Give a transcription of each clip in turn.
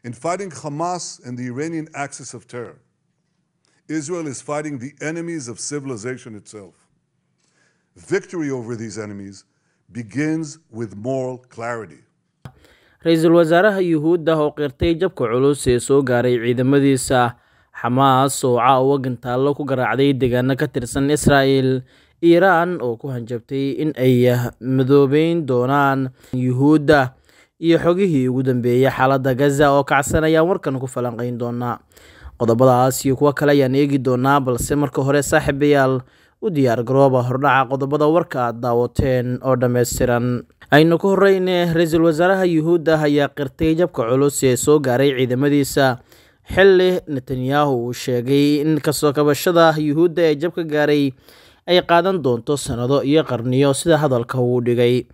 In fighting Hamas and the Iranian axis of terror, Israel is fighting the enemies of civilization itself. Victory over these enemies begins with moral clarity. Ra-iisul wasaaraha Yuhuudda oo qirtay jabka culus ee soo gaaray ciidamadiisa, Xamaas oo caawa gantaallo ku garaacday deegaano ka tirsan Israa'el, Iiraan oo ku hanjabtay in ay madoobeyn doonaan Yuhuudda, iyo xogihii ugu dambeeyey xaaladda Gaza oo kacsan ayaan warkan ku falanqeyn doonaa. Qodobadaas iyo kuwo kale ayaan eegi doonaa, balse marka hore, saaxiibayaal, u diyaar garooba hordhaca qodobada warka aad daawateen oo dhammaystiran. Aynu ku horeyne, ra-iisul wasaaraha Yuhuudda ayaa qirtay jabka culus ee soo gaaray ciidamadiisa, xilli Netanyahu uu sheegay in kasoo kabashada Yuhuudda ee jabka gaaray ay qaadan doonto sanado iyo qarniyo, sida hadalka uu dhigay.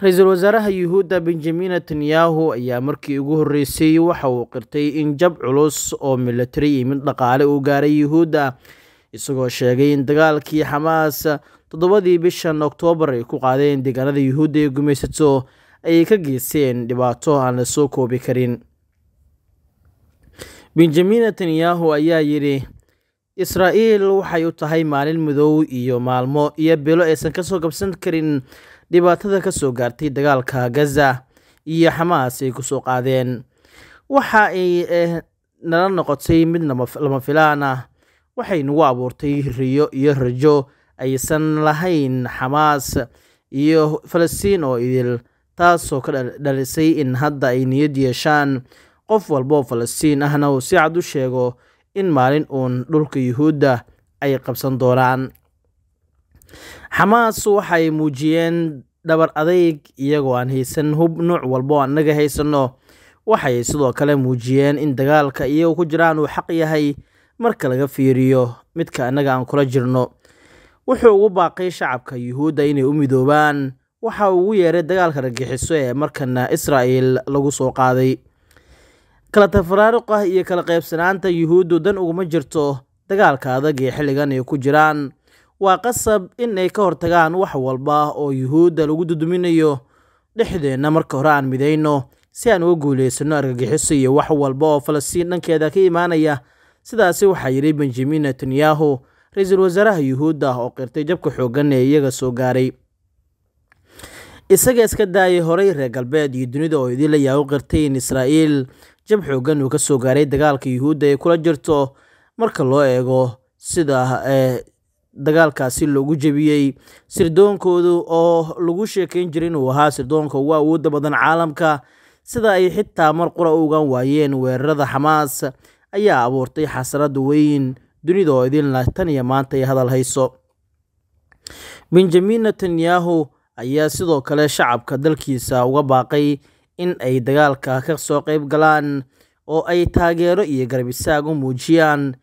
Ra-iisul wasaaraha Yuhuudda Benjamin Netanyahu ayaa markii ugu horreysay waxa uu qirtay in jab culus oo militari iyo mid dhaqaale uu gaaray Yuhuudda, isagoo sheegay in dagaalkii Xamaas 7dii bishan Oktoobar ay ku qaadeen deegaanada Yuhuudda ee gumaysato ay ka geysteen dhibaato aan la soo koobi karin. Benjamin Netanyahu ayaa yidhi, Israa'iil waxay u tahay maalin madow iyo maalmo iyo bilo aysan kasoo gabsan karin dhibaatada kasoo gaartay dagaalka Gaza iyo Xamaas ay kusoo qaadeen. Waxa ay nala noqotay mid lama filaan ah, waxay nagu abuurtay riyo iyo rajo aysan lahayn Xamaas iyo Falastiin oo idil, taasoo ka dhalisay in hadda ay niyad yeeshaan, qof walba oo Falastiin ahna uu si cad u sheego in maalin uun dhulka Yuhuudda ay qabsan doonaan. Xamaas waxay muujiyeen dhabar adeyg iyagoo aan haysan hub nuuc walba oo annaga haysanno. Waxay sidoo kale muujiyeen in dagaalka iyagoo ku jiraan uu xaq yahay marka laga fiiriyo midka annaga aan kula jirno. Wuxuu ugu baaqay shacabka Yuhuudda inay u midoobaan waxa uu ugu yeeray dagaalka argagixiso ee markana Israa'el lagu soo qaaday. Kala tafaraaruqa iyo kala qaybsanaanta Yuhuuddu dan uguma jirto dagaalka adag ee xilligan ay ku jiraan. Waa qasab in ay ka hortagaan wax walba oo Yuhuudda lagu duduminayo. Dhexdeenna marka hore aan midayno si aan uga guuleysano argagixiso iyo wax walba oo Falastiin dhankeeda ka imaanaya. Sidaasi waxaa yidhi Benjamin Netanyahu, ra-iisul wasaaraha Yuhuudda oo qirtay jabka xooggan ee iyaga soo gaaray. Isaga iska daayay, horay reer galbeed iyo dunida oo idin la yaa u qirtay in Israa'iil jab xooggan uu ka soo gaaray dagaalka Yuhuudda ay kula jirto, marka loo eego sida dagaalkaasi loogu jebiyey sirdoonkoodu oo lagu sheekeyn jiray inuu ahaa sirdoonka ugu awoodda badan caalamka. Sida ay xitaa mar qura u ogaan waayeen weerarada Xamaas ayaa abuurtay xasarad weyn dunida oo idinla tan iyo maanta ay hadal hayso. Benjamin Netanyahu ayaa sidoo kale shacabka dalkiisa uga baaqay in ay dagaalka ka soo qayb galaan oo ay taageero iyo garab istaag u muujiyaan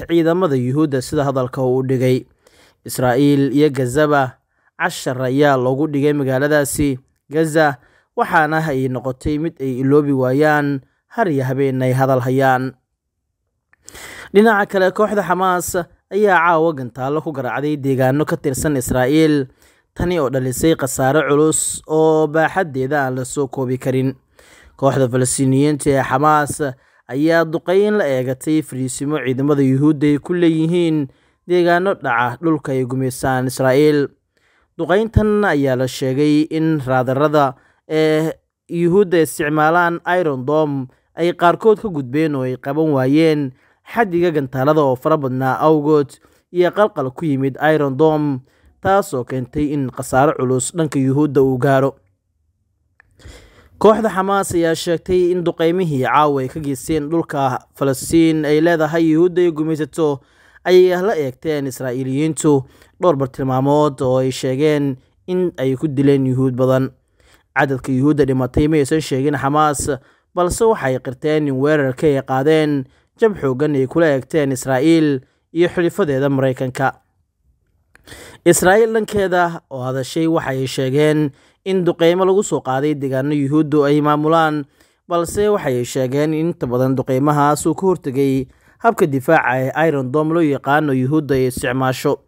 ciidamada Yuhuudda, sida hadalka uu dhigay. Israa'iil iyo Gazaba cashar ayaa loogu dhigay magaaladaasi Gaza, waxaana ay noqotay mid ay iloobi waayaan, har iyo habeen ay hadal hayaan. Dhinaca kale, kooxda Xamaas ayaa caawa gantaallo ku garaacday deegaano ka tirsan Israa'iil, tani oo dhalisay khasaare culus oo baaxaddeeda aan la soo koobi karin. Kooxda Falastiiniyiinta ee Xamaas ayaa duqeyn la eegatay fariisimo ciidamada Yuhuudda ay ku leeyihiin deegaano dhaca dhulka ay gumaystaan Israa'iil. Duqeyntan ayaa la sheegay in raadarada ee Yuhuudda isticmaalaan Iron Dome ay qaarkood ka gudbeen oo ay qaban waayeen xaddiga gantaalada oo fara badnaa awgood, iyo qalqal ku yimid Iron Dome, taasoo keentay in khasaare culus dhanka Yuhuudda uu gaaro. Kooxda Xamaas ayaa sheegtay in duqeymihii caawa ay ka geysteen dhulka Falastiin ay leedahay Yuhuudda ay gumaysato ay la eegteen Israa'iiliyiintu dhowr bartilmaamood oo ay sheegeen in ay ku dileen Yuhuud badan. Cadadka Yuhuudda dhimatay ma aysan sheegin Xamaas, balse waxay qirteen in weerarka ay qaadeen jab xooggan ay kula eegteen Israa'iil iyo xulifadeeda Maraykanka. Israa'iil dhankeeda oo hadashay waxay sheegeen in duqeymo lagu soo qaaday deegaano Yuhuuddu ay maamulaan, balse waxay sheegeen in inta badan duqeymahaas uu ka hortegay habka difaaca ee Iron Dome loo yaqaano Yuhuudda ay isticmaasho.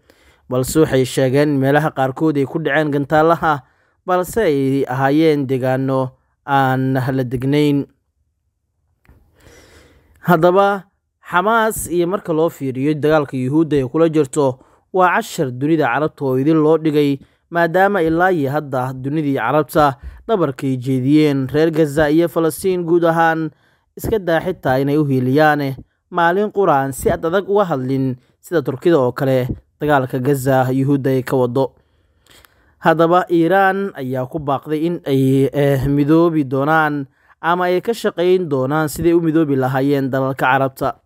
Balse waxay sheegeen in meelaha qaarkood ay ku dhaceen gantaalaha, balse ay ahaayeen deegaano aan la degnayn. Haddaba Xamaas iyo marka loo fiiriyo dagaalka Yuhuudda ay kula jirto waa cashar dunida Carabta oo idin loo dhigay, maadaama ilaa iyo hadda dunidii Carabta dhabarkay jeediyeen reer Gaza iyo Falastiin guud ahaan, iska daa xitaa inay u hiiliyaane maalin quraan si ad adag uga hadlin sida Turkida oo kale dagaalka Gaza Yuhuudda ay ka wado. Haddaba Iiraan ayaa ku baaqday in ay midoobi doonaan ama ay ka shaqayn doonaan siday u midoobi lahaayeen dalalka Carabta.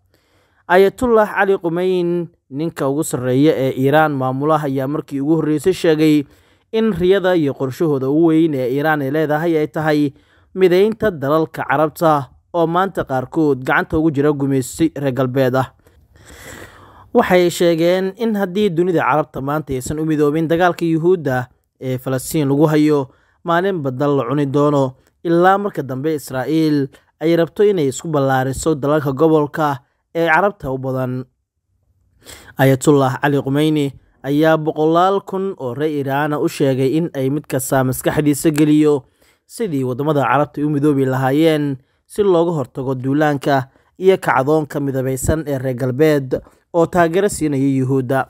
Ayatullah Cali Qumeyn, ninka ugu sarreeya ee Iiraan maamulaha, ayaa markii ugu horreysay sheegay in riyada iyo qorshahooda ugu weyn ee Iiraan ay leedahay ay tahay mideynta dalalka Carabta oo maanta qaarkood gacanta ugu jira gumaysi reer galbeed ah. Waxay sheegeen in haddii dunida Carabta maanta aysan u midoobin dagaalka Yuhuudda ee Falastiin lagu hayo, maalin badal la cuni doono ilaa marka dambe Israa'iil ay rabto inay isku ballaariso dalalka gobolka ee Carabta u badan. Ayatullah Cali Khumeyni ayaa boqolaal kun oo reer Iiraana u sheegay in ay mid kasta maskaxdiisa geliyo sidii waddamada Carabta u midoobi lahaayeen si looga hortago duulaanka iyo kacdoonka midabeysan ee reer galbeed oo taageero siinaya Yuhuudda.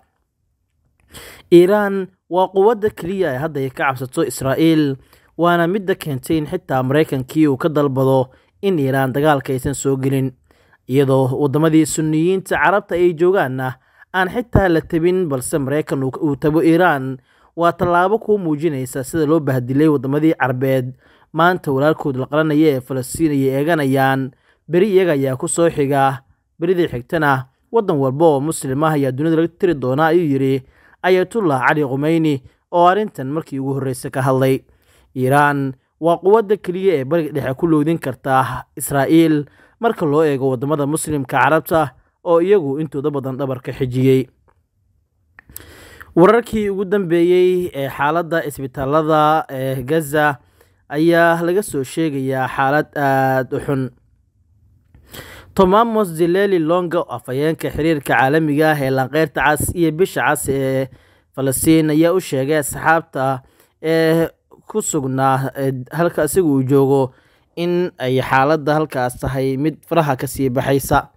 Iiraan waa quwadda keliya ee hadda ay ka cabsato Israa'iil, waana midda keentay in xitaa Maraykankii uu ka dalbado in Iiraan dagaalka aysan soo gelin, iyadoo waddamadii Sunniyiinta Carabta ay joogaanna aan xitaa la tabin, balse Maraykan uu tabo Iiraan. Waa tallaabo kuu muujinaysa sida loo bahdilay waddamadii Carbeed. Maanta walaalkood la qalanaya ee Falastiin ayay eeganayaan, beri iyaga ayaa ku soo xiga, beridii xigtana waddan walba oo muslim ah ayaa dunida laga tiri doonaa, ayuu yidhi Ayatullah Cali Khumeyni oo arrintan markii ugu horreysay ka hadlay. Iiraan waa quwadda keliya ee bariga dhexe ku loodin karta Israa'iil marka loo eego waddamada muslimka Carabta oo iyagu intooda badan dhabarka xijiyey. Wararkii ugu dambeeyey ee xaaladda isbitaalada ee Gaza ayaa laga soo sheegayaa xaalad aada u xun. Tomamos Zileli Longa, afhayeenka xiriirka caalamiga ah ee Lanqeyrta Cas iyo Bisha Cas ee Falastiin, ayaa u sheegay asxaabta ee ku sugnaa halka isagu uu joogo in ay xaaladda halkaas tahay mid faraha kasii baxaysa.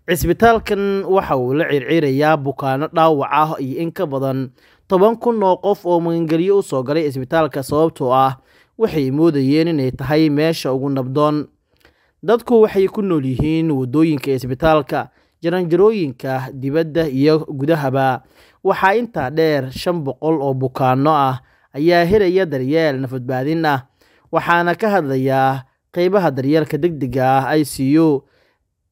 Cisbitaalkan waxa uu la circiirayaa bukaano dhaawac ah iyo in ka badan 10,000 oo qof oo magangelyo u soo galay isbitaalka, sababtoo ah waxay moodayeen inay tahay meesha ugu nabdoon. Dadku waxay ku nool yihiin waddooyinka isbitaalka, jaranjarooyinka dibadda iyo gudahaba. Waxaa intaa dheer 500 oo bukaano ah ayaa helaya daryeel nafadbaadin ah, waxaana ka hadlayaa qeybaha daryeelka degdega ah ICU.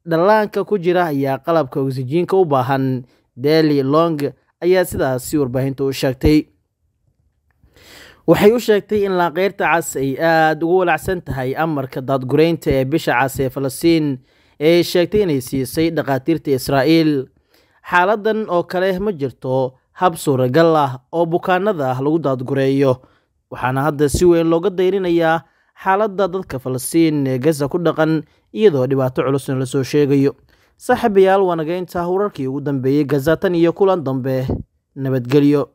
Dhallaanka ku jira ayaa qalabka ogsijiinka u baahan. Deli Long ayaa sidaasi warbaahinta u sheegtay. Waxay u sheegtay in Laanqeyrta Cas ay aada ugu walacsan tahay amarka daadgureynta ee Bisha Cas ee Falastiin ee ay sheegtay inay siisay dhakhaatiirta Israa'iil. Xaaladdan oo kale ma jirto hab suuragal ah oo bukaanada lagu daadgureeyo, waxaana hadda si weyn looga dayrinayaa xaaladda dadka Falastiin ee Gaza ku dhaqan, iyadoo dhibaato culusna lasoo sheegayo. Saaxiibayaal, waa naga intaa wararkii ugu dambeeyey Gaza. Tan iyo kulan dambe, nabadgelyo.